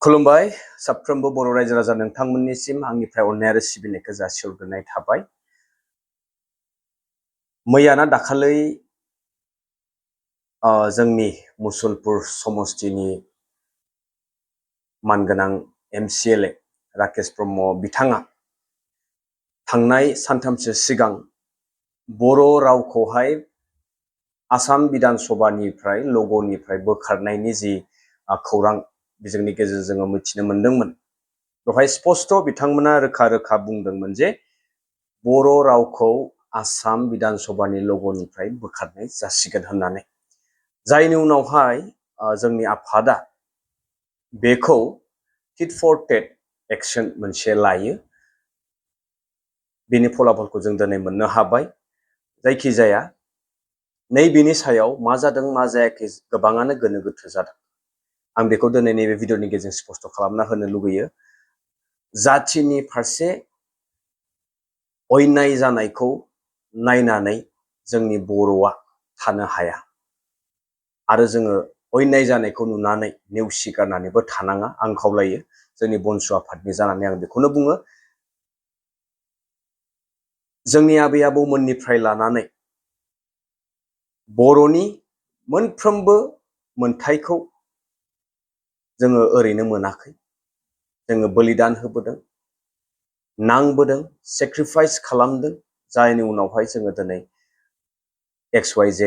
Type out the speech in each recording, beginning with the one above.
खुलुमबाय साफ्रोमबो बर' रायजो राजा नोंथांमोननिसिम आंनिफ्राय अननाय आरो सिबिनायखौ जासिहरग्रोनाय थाबाय। मैयाना दाखालै जोंनि मुसलपुर समस्तिनि मानगोनां MCLA राकेश ब्रह्म बिथाङा थांनाय सानथामसो सिगां बर' रावखौहाय आसाम बिधान सभानिफ्राय लग'निफ्राय बोखारनायनि जि खौरां बिजोंनि गेजेरजों जोङो मिथिनो मोनदोंमोन। बेवहाय स्पष्ट बिथांमोना रोखा रोखा बुंदोंमोन जे बर' रावखौ आसाम बिधान सभानि लग'निफ्राय बोखारनाय जासिगोन होननानै। जायनि उनावहाय जोंनि आफादा बेखौ टिट फर टेट एक्शन मोनसे लायो। बेनि फलाफलखौ जों दिनै मोननो हाबाय। जायखिजाया नैबेनि सायाव मा जादों मा जायाखै गोबाङानो गोनो गोथो जादों। आं बेखौ दिनै नैबे भिडिअनि गेजेरजों स्पष्ट खालामना होनो लुगैयो। जाथिनि फारसे अयनाय जानायखौ नायनानै जोंनि बर'आ थानो हाया आरो जोङो अयनाय जानायखौ नुनानै नेवसिगारनानैबो थानाङा आं खावलायो। जोंनि बनसु आफादनि जानानै आं बेखौनो बुङो, जोंनि आबै आबौमोननिफ्राय लानानै बर'नि मोनफ्रोमबो मोनथायखौ जोङो ओरैनो मोनाखै। जोङो बलिदान होबोदों, नांबोदों, सेक्रिफाइस खालामदों। जायनि उनावहाय जोङो दिनै XYZ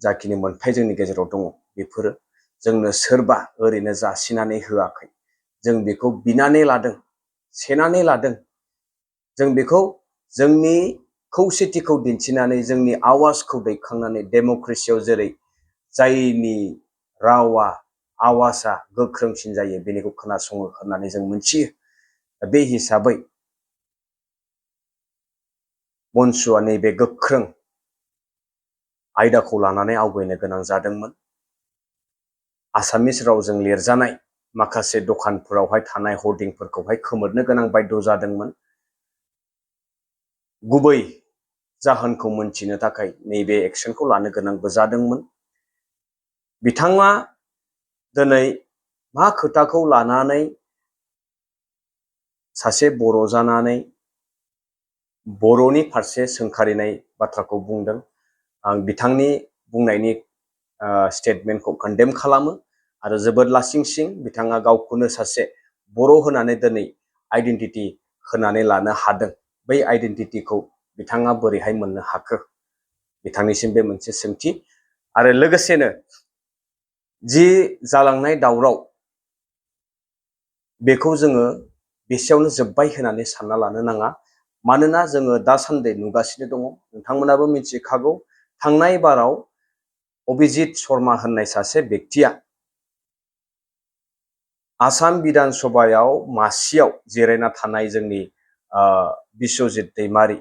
जाखिनि मोनथाय जोंनि गेजेराव दङ बेफोरो जोंनो सोरबा ओरैनो जासिनानै होआखै। जों बेखौ बिनानै लादों, सेनानै लादों। जों बेखौ जोंनि खौसेथिखौ दिन्थिनानै जोंनि आवाजखौ दैखांनानै डेम'क्रेसियाव जेरै जायनि रावा आवाजआ गोख्रोंसिन जायो बेनिखौ खोनासङो होननानै जों मिथियो। बे हिसाबै बनसुआ नैबे गोख्रों आयदाखौ लानानै आवगायनो गोनां जादोंमोन। आसामिस रावजों लिरजानाय माखासे दखानफोरावहाय थानाय हर्डिंफोरखौहाय खोमोरनो गोनां बाध्य जादोंमोन। गुबै जाहोनखौ मोनथिनो थाखाय नैबे एक्सनखौ लानो गोनांबो जादोंमोन। बिथाङा दिनै मा खोथाखौ लानानै सासे बर' जानानै बर'नि फारसे सोंखारिनाय बाथ्राखौ बुंदों। आं बिथांनि बुंनायनि स्टेटमेन्टखौ कन्डेम खालामो आरो जोबोद लासिंसिं बिथाङा गावखौनो सासे बर' होनानै दिनै आइडेन्टिटि होनानै लानो हादों। बै आइडेन्टिटिखौ बिथाङा बोरैहाय मोननो हाखो? बिथांनिसिम बे मोनसे सोंथि। आरो लोगोसेनो जि जालांनाय दावराव बेखौ जोङो बेसेयावनो जोब्बाय होननानै सानना लानो नाङा। मानोना जोङो दासान्दि नुगासिनो दङ, नोंथांमोनाबो मिथिखागौ, थांनाय बाराव अभिजित शर्मा होननाय सासे बेक्तिया आसाम बिधान सभायाव मासियाव जिरायना थानाय जोंनि बिश्वजित दैमारि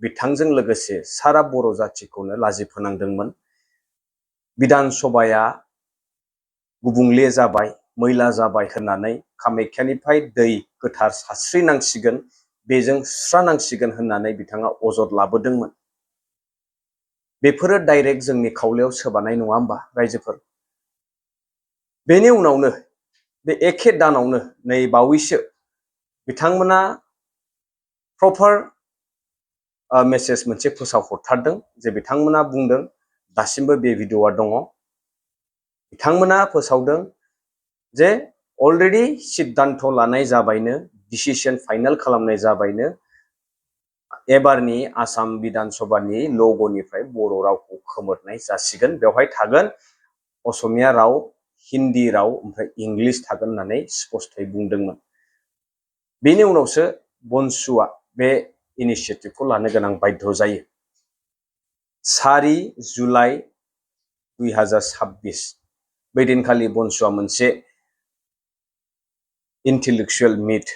बिथांजों लोगोसे सारा बर' जाथिखौनो लाजि फोनांदोंमोन। बिधान सभाया गुबुंले जाबाय, मैला जाबाय होननानै कामाख्यानिफ्राय दै गोथार सारस्रिनांसिगोन, बेजों सुस्रानांसिगोन होननानै बिथाङा अजद लाबोदोंमोन। बेफोरो डाइरेक्ट जोंनि खावलायाव सोबानाय नङा होमबा रायजोफोर? बेनि उनावनो बे एखे दानावनो नै बावैसो बिथांमोना प्रपार मेसेज मोनसे फोसावहरथारदों जे बिथांमोना बुंदों, दासिमबो बे भिडिअआ दङ, बिथांमोना फोसावदों जे अलरेडि सिद्धान्त लानाय जाबायनो, डिसिसन फाइनाल खालामनाय जाबायनो, एबारनि आसाम बिधान सभानि लग'निफ्राय बर' रावखौ खोमोरनाय जासिगोन। बेवहाय थागोन असमिया राव, हिन्दी राव ओमफ्राय इंलिस थागोन होननानै स्पष्टयै बुंदोंमोन। बेनि उनावसो बनसुआ बे इनिसियेटिभखौ लानो गोनां बाध्य जायो। 4 जुलाइ 2026 बै दिनखालि बनसुआ मोनसे इन्टेलेक्सुवेल मिट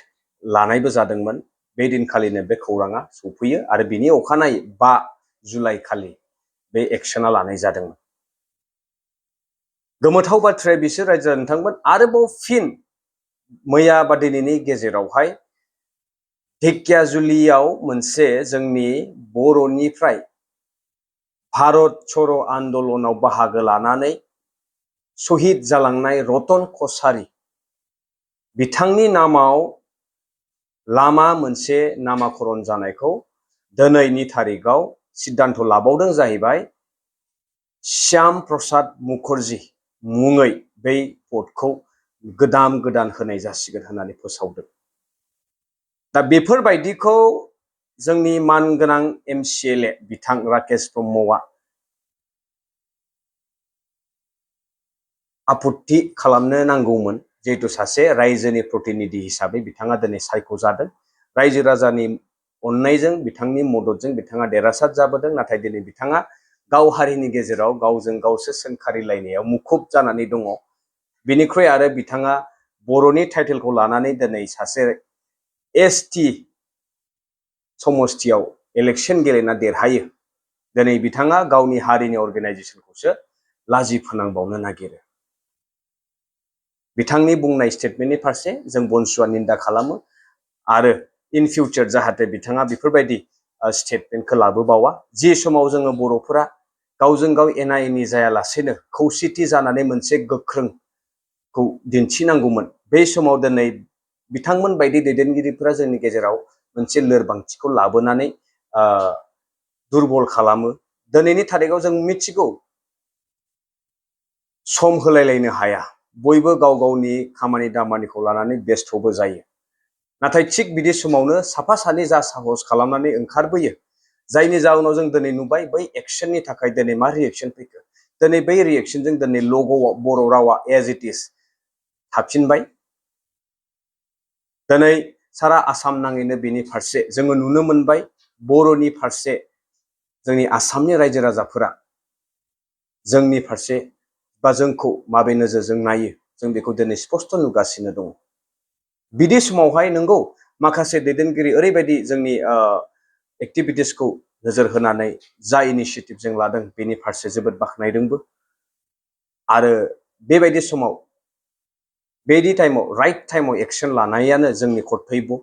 लानायबो जादोंमोन। बे दिनखालिनो बे खौराङा सफैयो आरो बिनि अखानायै 5 जुलाइ खालि बे एक्सना लानाय जादोंमोन। गोमोथाव बाथ्राया बिसोर रायजो नोंथांमोन, आरोबाव फिन मैया बा दिनैनि गेजेरावहाय ढेकियाजुलियाव मोनसे जोंनि बर'निफ्राय भारत छोड़ो आन्दलनाव बाहागो लानानै शहीद जालांनाय रतन कछारी बिथांनि नामाव लामा मोनसे नामाकरन जानायखौ दिनैनि थारिखआव सिद्धान्त लाबावदों जाहैबाय श्याम प्रसाद मुखर्जी मुङै बै पदखौ गोदान होनाय जासिगोन होननानै फोसावदों। दा बेफोरबायदिखौ जोंनि मानगोनां MCLA बिथां राकेश ब्रह्मआ आपत्ति खालामनो नांगौमोन, जिहेतु सासे रायजोनि प्रतिनिधि हिसाबै बिथाङा दिनै सायख'जादों। रायजो राजानि अननायजों बिथांनि मददजों बिथाङा देरहासार जाबोदों। नाथाय दिनै बिथाङा गाव हारिनि गेजेराव गावजों गावसो सोंखारिलायनायाव मुखुब जानानै दङ। बिनिख्रुइ आरो बिथाङा बर'नि टाइटेलखौ लानानै दिनै सासे ST समस्थियाव इलेक्सन गेलेना देरहायो। दिनै बिथाङा गावनि हारिनि अर्गेनाइजेसनखौसो लाजि फोनांबावनो नागिरो। बिथांनि बुंनाय स्टेटमेन्टनि फारसे जों बनसुआ निन्दा खालामो आरो इन फिउचार जाहाथे बिथाङा बेफोरबायदि स्टेटमेन्टखौ लाबोबावा। जि समाव जोङो बर'फोरा गावजों गाव एना एनि जायालासेनो खौसेथि जानानै मोनसे गोख्रोंखौ दिन्थिनांगौमोन, बै समाव दिनै बिथांमोन बायदि दैदेनगिरिफोरा जोंनि गेजेराव मोनसे लोरबांथिखौ लाबोनानै दुरबल खालामो। दिनैनि थारिखआव जों मिथिगौ सम होलायलायनो हाया, बयबो गाव गावनि खामानि दामानिखौ लानानै बेस्थ'बो जायो। नाथाय थिग बिदि समावनो साफा सानै जा साहस खालामनानै ओंखारबोयो, जायनि जाउनाव जों दिनै नुबाय बै एक्सननि थाखाय दिनै मा रिएक्सन फैखो। दिनै बै रिएक्सनजों दिनै लग'आव बर' रावा एज इट इज थाफिनबाय। दिनै सारा आसाम नाङैनो बेनि फारसे जोङो नुनो मोनबाय। बर'नि फारसे जोंनि आसामनि रायजो राजाफोरा जोंनि फारसे बा जोंखौ माबे नोजोरजों नायो जों बेखौ दिनै स्पष्ट नुगासिनो दङ। बिदि समावहाय नंगौ माखासे दैदेनगिरि ओरैबायदि जोंनि एक्टिभिटिसखौ नोजोर होनानै जा इनिसियेटिभ जों लादों बेनि फारसे जोबोद बाख्नायदोंबो। आरो बेबायदि समाव बेदि टाइमाव राइट टाइमाव एक्सन लानायानो जोंनि कर्तब्य।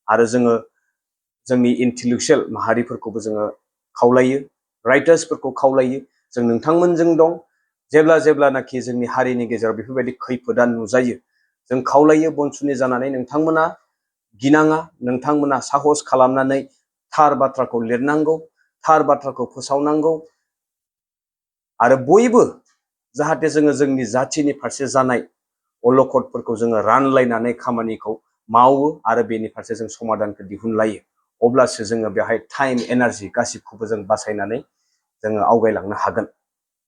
आरो जोङो जोंनि इन्टेलेक्सुयेल माहारिफोरखौबो जोङो खावलायो, राइटार्सफोरखौ खावलायो, जों नोंथांमोनजों दं। जेब्लानाखि जोंनि हारिनि गेजेराव बेफोरबायदि खैफोदा नुजायो, जों खावलायो बनसुनि जानानै नोंथांमोना गिनाङा, नोंथांमोना साहस खालामनानै थार बाथ्राखौ लिरनांगौ, थार बाथ्राखौ फोसावनांगौ। आरो बयबो जाहाथे जोङो जोंनि जाथिनि फारसे जानाय अलखदफोरखौ जोङो रानलायनानै खामानिखौ मावो आरो बेनि फारसे जों समाधानखौ दिहुनलायो। अब्लासो जोङो बेवहाय टाइम एनार्जि गासिबखौबो जों बासायनानै जोङो आवगायलांनो हागोन।